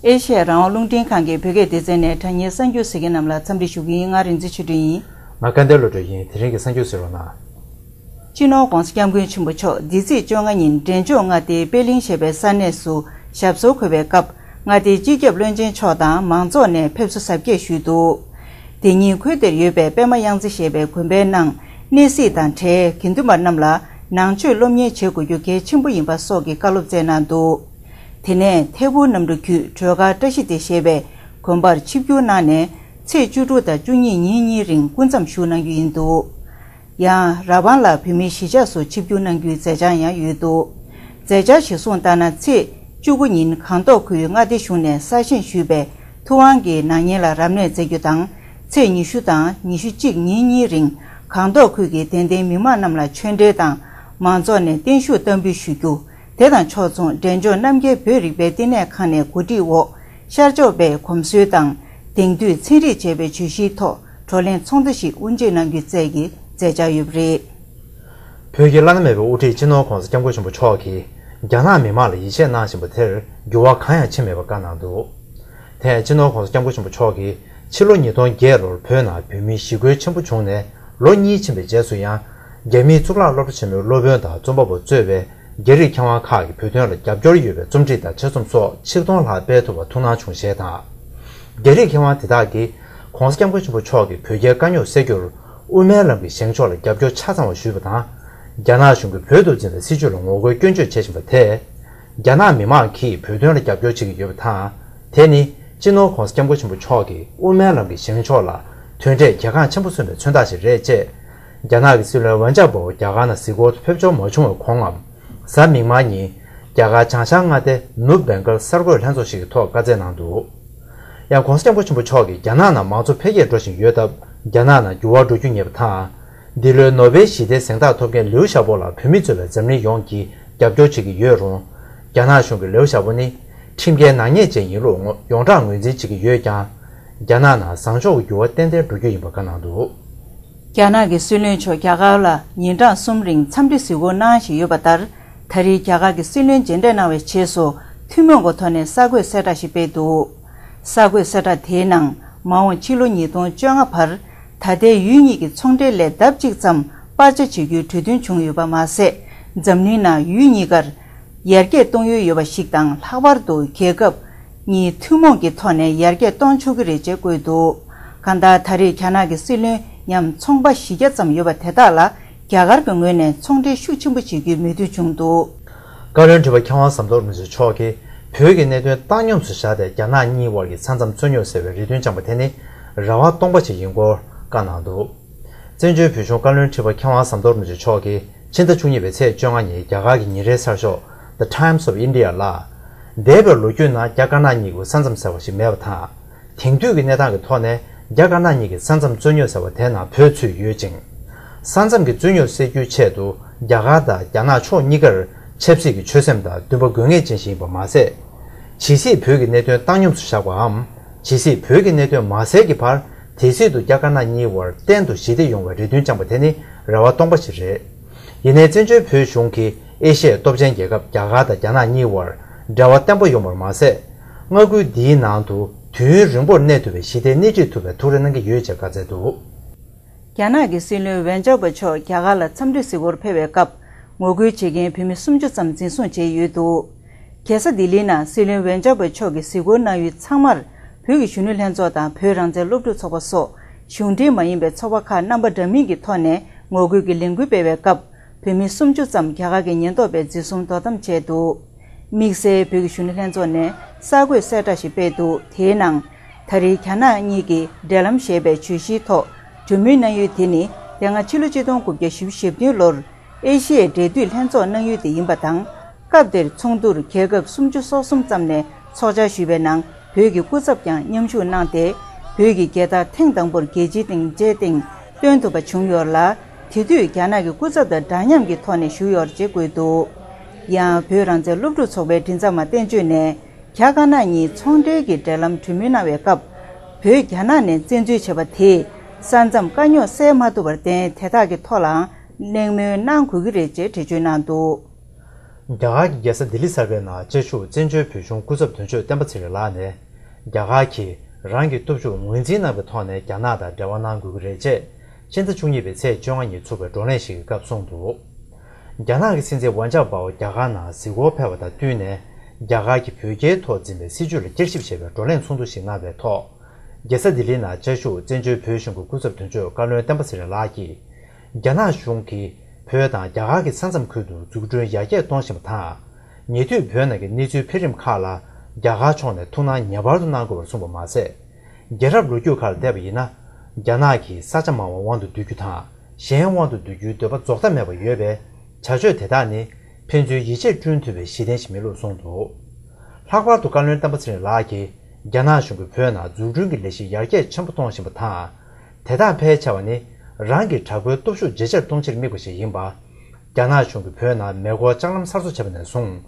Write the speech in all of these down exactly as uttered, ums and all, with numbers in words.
ཨེ་ཤེ་ཡ་རང་དབང་རླུང་འཕྲིན་ཁང་གི་བོད་སྐད་སྡེ་ཚན་ནས་དྲ་བརྙན་གསར་འགྱུར་གཟིགས་མཁན་རྣམས་ལ་འཚམས་འདྲི་ཞུ་གི་ཡིན། ང་རིག་འཛིན་ཆོས་སྒྲོན་ཡིན། ང་སྐལ་ལྡན་བློ་གྲོས་ཡིན། དེ་རིང་གི་གསར་འགྱུར་གཟིགས་རོགས་གནང་། སྤྱི་ནོར་༸གོང་ས་༸སྐྱབས་མགོན་ཆེན་པོ་མཆོག་འདི་ཚེས་བཅོ་ལྔ་ཉིན་འབྲས་ལྗོངས་མངའ་སྡེའི་པེ་ལིང་ཞེས་པའི་ས་གནས་སུ་ཞབས་སོར་འཁོད་པའི་སྐབས། མངའ་སྡེའི་སྤྱི་ཁྱབ་བློན་ཆེན་མཆོག་དང་མང་ཚོགས་ནས་ཕེབས་བསུ་གཟབ་རྒྱས་ཞུས་འདུག་དེ་ཉིན་ཁུལ་དེར་ཡོད་པའི་པད་མ་གཡང་རྩེ་ཞེས་པའི་དགོན་པའི་ནང་གནས་གཟིགས་དང་འབྲེལ་དགེ་འདུན་པ་རྣམས་ལ་ནང་ཆོས་སློབ་གཉེར་བྱེད་དགོས་རྒྱུ་གལ་ཆེན་པོ་ཡིན་པ་སོགས་ཀྱི་བཀའ་སློབ་སྩལ་གནང་འདུག་དེ་ནས་ཐད་འཕུར་གནམ་གྲུ་བརྒྱུད་སྒྲོལ་དཀར་བཀྲ་ཤིས་སྡེ་ཞེས་པའི་དགོན་པར་ཆིབས་བསྒྱུར་གནང་ནས་ཚེས་བཅུ་དྲུག་དང་བཅུ་གཉིས་ཉིན་གཉིས་རིང་སྐུ་མཚམས་བཞུགས་གནང་རྒྱུ་ཡིན་འདུག་ཡང་ར་བང་ལ་བོད་མིའི་གཞིས་ཆགས་སུ་ཆིབས་བསྒྱུར་གནང་རྒྱུའི་མཛད་འཆར་ཡང་ཡོད་འདུག་མཛད་འཆར་གཞིར་བཟུང་ལྟར་ན། ཚེས་བཅུ་དགུ་ཉིན་སྒང་ཏོག་ཁུལ་མངའ་སྡེ་གཞུང་ནས་གསར་བཞེངས་ཞུས་པའི་ཐུབ་དབང་གི་སྣང་བརྙན་ལ་རབ་གནས་མཛད་རྒྱུ་དང་། ཚེས་ཉི་ཤུ་དང་ཉི་ཤུ་གཅིག་ཉིན་གཉིས་རིང་སྒང་ཏོག་ཁུལ་གྱི་དད་ལྡན་མི་མང་རྣམས་ལ་ཆོས་འབྲེལ་དང་མང་ཚོགས་ནས་བརྟན་བཞུགས་བསྟར་འབུལ་ཞུ་རྒྱུ། དེ་དང་ཕྱོགས་མཚུངས་འབྲས་ལྗོངས་རྣམ་རྒྱལ་བོད་རིག་པའི་བསྟི་གནས་ཁང་ནས་གོ་སྒྲིག་འོག་ཤར་ཕྱོགས་པའི་གོམས་སྲོལ་དང་དེང་དུས་ཚན་རིག་བཅས་པའི་བརྗོད་གཞིའི་ཐོག་བགྲོ་གླེང་ཚོགས་འདུ་ཞིག་དབུ་འབྱེད་གནང་རྒྱུའི་རྩལ་གྱི་མཛད་འཆར་ཡོད་པ་རེད། བོད་ཀྱི་བླ་ན་མེད་པའི་དབུ་ཁྲིད་སྤྱི་ནོར་༸གོང་ས་༸སྐྱབས་མགོན་ཆེན་པོ་མཆོག་གིས་རྒྱ་ནག་མི་མང་ལ་ཡིད་ཆེས་གནང་བཞིན་པ་དེར་འགྱུར་བ་གང་ཡང་ཕྱིན་མེད་པ་བཀའ་གནང་འདུག་དེ་སྤྱི་ནོར་༸གོང་ས་༸སྐྱབས་མགོན་ཆེན་པོ་མཆོག་གིས་ཕྱི་ལོ་ཉིས་སྟོང་བརྒྱད་ལོར་བོད་ནང་བོད་མིའི་ཞི་རྒོལ་ཆེན་པོ་བྱུང་ནས་ལོ་གཉིས་ཕྱིན་པའི་རྗེས་སུ་ཡང་། རྒྱ་མིའི་གཙུག་ལག་སློབ་གྲྭ་ཆེན་མོའི་སློབ་དཔོན་དང་རྩོམ་པ་པོ་གཙོས་པའི་རྒྱ་རིགས་མཁས་དབང་ཁག་གིས་བོད་དོན་ལ་རྒྱབ་སྐྱོར་ཡོད་པའི་རྩོམ་སྒྲིག་དང་ཆེད་རྩོམ་སོགས་ཆིག་སྟོང་ལྷག་སྤེལ་ཐུབ་པ་ཐུགས་སྣང་བྱུང་ཞེས་དང་། རྒྱ་རིགས་མཁས་དབང་དེ་དག་གིས་༸གོང་ས་༸སྐྱབས་མགོན་ཆེན་པོ་མཆོག་གིས་བོད་རྒྱའི་དཀའ་རྙོག་སེལ་རྒྱུར་དབུ་མའི་ལམ་གྱི་བཞེངས་ཕྱོགས་ལ་རྒྱབ་སྐྱོར་ཆ་ཚང་བ་ཞུས་པ་དང་། རྒྱ་ནག་གཞུང་གིས་བོད་དུ་འཛིན་པའི་སྲིད་བྱུས་ལ་ངོ་རྒོལ་སྐྱོན་བརྗོད་བྱེད་བཞིན་པ་དེས། རྒྱ་ནག་མི་མང་གིས་བོད་དོན་ལ་རྒྱབ་སྐྱོར་བྱེད་ཀྱི་ཡོད་པ་དང་། དེ་ནི་སྤྱི་ནོར་༸གོང་ས་༸སྐྱབས་མགོན་ཆེན་པོ་མཆོག་གིས་དབུ་མའི་ལམ་གྱི་བཞེངས་ཕྱོགས་ལ་དོན་འབྲས་གལ་འགངས་ཆེན་པོ་སོན་པའི་མཚོན་རྟགས་ཤིག་རེད་ཅེས། རྒྱ་ནག་གི་སྲིད་བློན་ཝེན་ཅཱ་པའོ་རྒྱ་གར་ནང་གཟིགས་སྐོར་དུ་ཕེབས་འབྱོར་མ་བྱུང་བའི་གོང་ངམ། གཟའ་མིག་དམར་ཉིན། རྒྱ་གར་བྱང་ཤར་མངའ་སྡེ་ནུབ་བེང་གལ་གསར་འགོད་ལྷན་ཚོགས་ཤིག་གི་ཐོག་བཀའ་སྩལ་གནང་འདུག་ཡང་༸གོང་ས་༸སྐྱབས་མགོན་ཆེན་པོ་མཆོག་གིས་རྒྱ་ནག་ནང་མང་གཙོ་འཕེལ་རྒྱས་འགྲོ་བཞིན་ཡོད་སྟབས། རྒྱ་ནག་ནང་འགྱུར་བ་འགྲོ་རྒྱུ་ངེས་པ་དང་། འདི་ལོའི་ནོ་བེལ་ཞི་བདེའི་གཟེངས་རྟགས་ཐོབ་མཁན་ལིའུ་ཞའོ་པོ་ལ་བོད་མི་གཙོས་པའི་འཛམ་གླིང་ཡོངས་ཀྱིས་རྒྱབ་སྐྱོར་བྱེད་ཀྱི་ཡོད་རུང་། རྒྱ་ནག་གཞུང་གིས་ལིའུ་ཞའོ་པོ་ནི་ཁྲིམས་འགལ་ནག་ཉེས་ཅན་ཡིན་ལུགས་ངོ་ཡོངས་གྲགས་ངོས་འཛིན་བྱེད་ཀྱི་ཡོད་ཀྱང་། རྒྱ་ནག་ནང་བཟང་ཕྱོགས་ཀྱི་འགྱུར་བ་ཏན་ཏན་འགྲོ་རྒྱུ་ཡིན་པ་བཀའ་གནང་འདུག་རྒྱ་ནག་གི་སྲིད་བློན་མཆོག་རྒྱ་གར་ལ་ཉིན་གྲངས་གསུམ་རིང་འཚམས་འདྲི་གཟིགས་སྐོར་གནང་བཞིན་ཡོད་པ་ལྟར། ད་རེས་རྒྱ་གར་གྱི་སྲིད་བློན་མཇལ་འཕྲད་གནང་བའི་རྗེས་སུ་ཐུན་མོང་གི་ཐོག་ནས་གསར་འགོད་གསལ་བསྒྲགས་ཤིག་སྤེལ་འདུག་གསར་འགོད་གསལ་བསྒྲགས་དེའི་ནང་། མ་འོངས་ཕྱི་ལོ་ཉིས་སྟོང་བཅོ་ལྔ་བར། ད་ལྟའི་ཡུལ་གཉིས་ཀྱི་ཚོང་འབྲེལ་ལས་ལྡབ་གཅིག་ཙམ་སྤར་ཆ་བྱེད་རྒྱུའི་གྲོས་མཐུན་བྱུང་ཡོད་པ་མ་ཟད། འཛམ་གླིང་ནང་ཡུལ་གཉིས་ཀར་ཡར་རྒྱས་གཏོང་ཡུལ་ཡོད་པ་ཞིག་དང་། ལྷག་པར་དུ་རྒྱལ་ཁབ་གཉིས་ཐུན་མོང་གི་ཐོག་ནས་ཡར་རྒྱས་གཏོང་ཆོག་གི་རེད་ཅེས་བཀོད་འདུག་གང་ལྟར། ད་རེས་རྒྱ་ནག་གི་སྲིད་བློན་མཉམ་ཚོང་པ་བཞི་བརྒྱ་ཙམ་ཡོད་པ་དེ་དག་ལ། རྒྱ་གར་གྱི་ངོས་ནས་ཚོང་འབྲེལ་ཤུགས་ཆེན་པོ་བྱེད་རྒྱུའི་མོས་མཐུན་བྱུང་འདུག་བཀའ་བློན་ཁྲི་པ་མཁས་དབང་ཟམ་གདོང་རིན་པོ་ཆེ་མཆོག་གིས་བོད་ཀྱི་གནད་དོན་བཏང་སྙོམས་སུ་བཞག་སྟེ། རྒྱ་ནག་གཉིས་དབར་གྱི་ས་མཚམས་རྩོད་རྙོག་སེལ་བའི་རེ་འདུན་བཅངས་པ་དེ་ནི་རེ་བ་སྟོང་པ་ཞིག་ཡིན་སྐོར་བཀའ་གནང་འདུག་བཙན་བྱོལ་བོད་གཞུང་བཀའ་བློན་ཁྲི་པ་མཁས་དབང་ཟམ་གདོང་རིན་པོ་ཆེ་མཆོག་གིས་ཕྱི་ཟླ་བཅུ་གཉིས་པའི་ཚེས་བཅོ་ལྔ་ཉིན་རྒྱ་གར་གྱི་ཉིན་རེའི་གསར་ཤོག་The Times of India ལ། འདས་པའི་ལོ་རྒྱུས་ནང་རྒྱ་དཀར་ནག་གཉིས་ཀྱི་ས་མཚམས་ཟེར་བ་ཞིག་མེད་པ་དང་། དེང་དུས་ཀྱི་གནས་སྟངས་ཀྱི་ཐོག་ནས་རྒྱ་དཀར་ནག་གཉིས་ཀྱི་ས་མཚམས་རྩོད་རྙོག་ཟེར་བ་དེ་ནང་བོད་ཚུད་ཡོད་ཅིང་། ས་མཚམས་ཀྱི་རྩོད་རྙོག་སེལ་རྒྱུའི་ཆེད་དུ་རྒྱ་གར་དང་རྒྱ་ནག་ཕྱོགས་གཉིས་ཀར་ཆབ་སྲིད་ཀྱི་ཆོད་སེམས་དང་འདུན་པ་དགོས་ངེས་ཅན་ཞིག་ཡིན་པ་མ་ཟད། ཇི་སྲིད་བོད་ཀྱི་གནད་དོན་བཏང་སྙོམས་སུ་བཞག་པའམ། ཇི་སྲིད་བོད་ཀྱི་གནད་དོན་མ་སེལ་གྱི་བར། དེ་སྲིད་དུ་རྒྱ་དཀར་ནག་གཉིས་དབར་གཏན་དུ་ཞི་བདེ་ཡོང་བའི་རེ་འདུན་བཅངས་པ་དེ་ནི་རེ་བ་སྟོང་པ་ཞིག་རེད། ཡིན་ནའི་བཙན་བྱོལ་བོད་གཞུང་གིས་ཨེ་ཤི་ཡའི་སྟོབས་ཆེན་རྒྱལ་ཁབ་རྒྱ་གར་དང་རྒྱ་ནག་གཉིས་དབར་འབྲེལ་བ་བརྟན་པོ་ཡོང་བར་མ་ཟད། མངའ་ཁུལ་འདིའི་ནང་དུ་དུས་ཡུན་རིང་པོར་གནས་ཐུབ་པའི་ཞི་བདེ་སྣེ་ཁྲིད་ཐུབ་པའི་ཐུགས་རེ་གནང་གི་ཡོད་ཅེས་བཀའ་སྩལ་འདུག་རྒྱ་ནག་གི་སྲིད་བློན་ཝེན་ཅའོ་པོ་མཆོག་རྒྱ་གར་ལ་འཚམས་འདྲི་གཟིགས་སྐོར་ཕེབས་པའི་སྐབས། ངོ་རྒོལ་བྱེད་མཁན་བོད་མི་སུམ་ཅུ་ཙམ་འཛིན་བཟུང་བྱས་ཡོད་འདུག་གེ་སར་ལྡི་ལི་ནང་སྲིད་བློན་ཝེན་ཅའོ་པོ་མཆོག་གིས་གཟིགས་སྐོར་གནང་ཡུལ་ཚང་མར། བོད་ཀྱི་གཞོན་ནུ་ལྷན་ཚོགས་དང་། བོད་རང་བཙན་སློབ་ཕྲུག་ཚོགས་པ་སོགས་གཞུང་འབྲེལ་མ་ཡིན་པའི་ཚོགས་པ་ཁག་རྣམ་པ་འདྲ་མིན་གྱི་ཐོག་ནས་ངོ་རྒོལ་གྱི་ལས་འགུལ་སྤེལ་བའི་སྐབས། བོད་མི་སུམ་ཅུ་ཙམ་རྒྱ་གར་གྱི་ཉེན་རྟོག་པས་འཛིན་བཟུང་དོ་དམ་བྱས་འདུག་དམིགས་བསལ་བོད་ཀྱི་གཞོན་ནུ་ལྷན་ཚོགས་ནས་གསར་འགོད་གསལ་བསྒྲགས་ཤིག་སྤེལ་འདུག་དེའི་ནང་། ད་རེས་རྒྱ་ནག་གཉིས་ཀྱི་འབྲེལ་ལམ་ཞེས་པའི་བརྗོད་གཞིའི་ཐོག་གྲོས་མོལ་གནང་ཡུལ་དེ་ནི། དེ་སྔ་ཕྱི་ལོ་ཆིག་སྟོང་དགུ་བརྒྱ་བཞི་བཅུ་ཞེ་བདུན་ལོར་ཨེ་ཤི་ཡའི་འབྲེལ་མཐུད་ལྷན་ཚོགས་གནང་ཡུལ་དེ་ཡིན་པ་དང་། སྐབས་དེར་ཚོགས་འདུར་རྒྱལ་ཁབ་སུམ་ཅུ་སོ་གསུམ་ཙམ་ནས་ཚོགས་བཅར་ཞུས་པའི་ནང་། བོད་ཀྱི་སྐུ་ཚབ་ཀྱང་མཉམ་ཞུགས་གནང་སྟེ། བོད་ཀྱི་རྒྱལ་དར་ཐེངས་དང་པོར་རྒྱལ་སྤྱིའི་སྟེང་མཇལ་སྟེང་སྟོན་ཐུབ་པ་བྱུང་ཡོད་ལ། དེ་དུས་རྒྱ་ནག་གི་སྐུ་ཚབ་དང་འདྲ་མཉམ་གྱི་ཐོག་ནས་བཞུགས་ཡོད་ཅེས་བཀོད་འདུག་ཡང་། བོད་རང་བཙན་སློབ་ཕྲུག་ཚོགས་པའི་མགྲིན་ཚབ་མ་བསྟན་ཆོས་ནས། རྒྱ་དཀར་ནག་གཉིས་ཚོང་འབྲེལ་གྱི་འབྲེལ་ལམ་གྲོས་མོལ་གནང་བའི་སྐབས། བོད་རྒྱ་ནག་ནས་བཙན་འཛུལ་བྱས་པ་དེས། ས་མཚམས་དཀའ་རྙོག་སེལ་མ་ཐུབ་པར་བརྟེན། དེ་དག་གི་ཐོག་ལའང་གླེང་མོལ་གནང་དགོས་ཀྱི་རེད་ཅེས་འགྲེལ་བརྗོད་གནང་འདུག་རྒྱ་གར་གྱི་རྒྱལ་ས་ལྡི་ལི་གསར་པའི་ནང་བཅའ་བཞུགས་བཙན་བྱོལ་བོད་གཞུང་སྐུ་ཚབ་དོན་གཅོད་བསྟན་པ་ཚེ་རིང་ལགས་ནས། རྒྱ་གར་གྱིས་རང་གི་སྟོབས་ཤུགས་ངོས་འཛིན་གནང་བའི་ཐོག་ནས་རྒྱ་ནག་དང་འབྲེལ་བ་གནང་དགོས་ཀྱི་རེད་ཅེས་ཕྱི་ཟླ་བཅུ་གཉིས་པའི་ཚེས་བཅོ་ལྔ་ཉིན་ཚུགས་པའི་བགྲོ་གླེང་ཞིག་གི་སྐབས་གསུངས་འདུག་རྒྱ་ནག་གི་སྲིད་འཛིན་ཝན་ཅཱ་པའོ་རྒྱ་གར་ནང་གཟིགས་སྐོར་ཕེབས་པ་དང་བསྟུན་ནས། རྒྱ་གར་གྱིས་བོད་རྒྱའི་ཐོག་འཛིན་པའི་སྲིད་བྱུས་ལ་བསྐྱར་ཞིབ་བྱེད་པའི་བགྲོ་གླེང་ཚོགས་འདུ་ཞིག་གནང་བའི་ཐོག་རྒྱལ་ས་ལྡི་ལིའི་ནང་བཅའ་བཞུགས་བཙན་བྱོལ་བོད་གཞུང་གི་སྐུ་ཚབ་དོན་གཅོད་བཀའ་བློན་བསྟན་པ་ཚེ་རིང་ལགས་ཀྱིས། རྒྱ་ནག་གཞུང་གིས་བོད་དང་རྒྱ་གར་གྱི་ས་མཚམས་ཁུལ་དུ་འཛུགས་སྐྲུན་ཡར་རྒྱས་གཏོང་བཞིན་པ་དང་། ཉེ་དུས་བོད་ནང་གི་གནས་ཚུལ་འཕེལ་རིམ་ཁག་ལ་རྒྱ་གར་ཕྱོགས་ནས་ཐུགས་སྣང་ངེས་པར་དུ་གནང་དགོས་པར་གསུངས་པ་མ་ཟད། རྒྱལ་རབས་ལོ་རྒྱུས་ཁག་ལ་བལྟས་པ་ཡིན་ན། རྒྱ་ནག་གིས་ས་ཆ་མང་བ་དབང་དུ་བསྡུ་རྒྱུ་དང་། གཞན་དབང་དུ་བསྡུ་རྒྱུའི་འདོད་པ་རྫོགས་མཐའ་མེད་པར་ཡོད་པས། བྱ་སྤྱོད་དེ་དག་ནི་ཕན་ཚུན་ཡིད་ཆེས་བསྐྲུན་ཐུབ་པའི་གཞི་རྟེན་ཞིག་མིན་ལུགས་གསུངས་འདུག་ལྷག་པར་དུ་བཀའ་བློན་བསྟན་པ་ཚེ་རིང་ལགས་ཀྱིས། རྒྱ་ནག་གཞུང་གིས་བོད་ནང་འཛུགས་སྐྲུན་གྱི་ལས་གཞི་ཡར་རྒྱས་ཆེན་པོ་གཏོང་བཞིན་པ་དང་། དེ་དག་ཕལ་ཆེ་བ་ནི། རང་གི་དྲག་པོའི་སྟོབས་ཤུགས་ཇེ་ཆེར་གཏོང་ཕྱིར་དམིགས་པ་ཞིག་ཡིན་པ། རྒྱ་ནག་གཞུང་གིས་བོད་ནང་མེ་འཁོར་ལྕགས་ལམ་གསར་བཟོ་བྱས་པ་ནས་བཟུང་།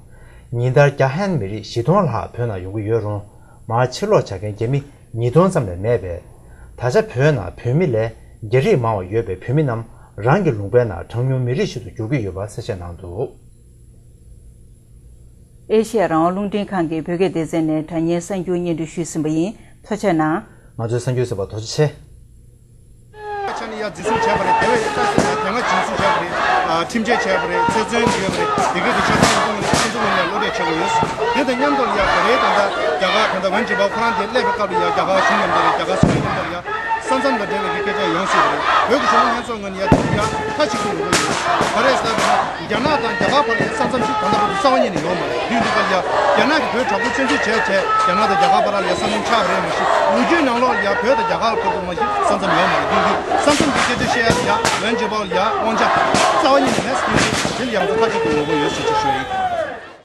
ཉིན་ལྟར་རྒྱ་ཧན་མི་རིགས་བཞི་སྟོང་ལྷག་བོད་ནང་ཡོང་གི་ཡོད་རུང་། མར་ཕྱིར་ལོག་བྱ་མཁན་རྒྱ་མི་ཉིས་སྟོང་ཙམ་ལས་མེད་པས། ད་ཆ་བོད་ནང་བོད་མི་ལས་རྒྱ་རིགས་མང་བ་ཡོད་པའི་བོད་མི་རྣམས་རང་གི་ལུང་པའི་ནང་གྲངས་ཉུང་མི་རིགས་ཤིག་ཏུ་འགྱུར་གྱི་ཡོད་པ་གསལ་བཤད་གནང་འདུག་ཨེ་ཤེ་ཡ་རང་དབང་རླུང་འཕྲིན་ཁང་གི་བོད་སྐད་སྡེ་ཚན་ནས་དྲ་བརྙན་གསར་འགྱུར་སྙན་སྒྲོན་ཞུས་ཟིན་པ་ཡིན། ཐུགས་རྗེ་གནང་། ང་ཚོའི་གསར་འགྱུར་ཟིན་པ་ཐུགས་རྗེ་ཆེ། ཆ་ནས་ཡ་འཛིན་བཟུང་བྱས་པ་རེད། དེ་བས་ཡ་ལྟ་ས་ཡ་དེ་སྔ་འཛིན་བཟུང་བྱས་པ་རེད། ཨ། ཁྲིམས་ཆད་བྱས་པ་རེད། ཚེ་བཙོན་བྱས་པ་རེད། དེ་གའི་དེ་ཆ་ཚང་ཡང་གཏོང་ལེ་ཁོང་ཚོ་ངོས་ནས་བློ་འདྲི་བྱེད་དགོས་ཡོད། དེ་དང་མཉམ་དུ་ཡ་ད་རེས་ད་ལྟ་རྒྱ་གར་ད་ལྟ་ཝན་ཇི་པའོ་ཁོ་རང་དེ་སླེབས་པའི་སྐབས་ལ་ཡ་རྒྱ་གར་གཞུང་མཉམ་དུ་རེད། རྒྱ་གར་ས་མཚམས་དང་འབྲེལ་བའི་གི་སྐད་ཆ་ཡོང་སྲིད་པ་རེད། བོད་ཀྱི་གཞུང་ལྷན་ཚོགས་ངོས་ནས་ཡ་དེ་ཡ་མཐའ་གཅིག་ཏུ་ངོ་རྒོལ་ཡོད། ག་རེ་ཟེར་ན། རྒྱ་ནག་དང་རྒྱ་གར་བར་ལ་ས་མཚམས་ཤིག་ད་ལྟ་བར་དུ་རྩ་བ་ཉིད་ནས་ཡོད་མ་རེད། དུས་འདི་ག་ལ་ཡ་རྒྱ་ནག་གིས་བོད་དྲག་པོའི་བཙན་འཛུལ་བྱས་བྱས་རྒྱ་ནག་དང་རྒྱ་གར་བར་ལ་ཡ་ས་མཚམས་ཆགས་རེད་མ་གཞི། ལོ་རྒྱུས་ནང་ལོགས་ལ་ཡ་བོད་དང་རྒྱ་གར་བར་དུ་མ་གཞི་ས་མཚམས་ཡོད་མ་རེད། དུས་འདི་ས་མཚམས་ཀྱི་སྐད་ཆ་བཤད་ཡ་ལ་ཡ་ཝན་ཇི་པའོ་ལ་ཡ་དབང་ཆ་རྩ་བ་ཉིད་ནས་མེད་ཟེར། དུས་འདི་དེ་ལ་ཡང་ཚ་ཁ་ཅིག་ཏུ་ངོ་རྒོལ་ཡོད་ཟེར་ཅིག་ཞུ་ཡིན།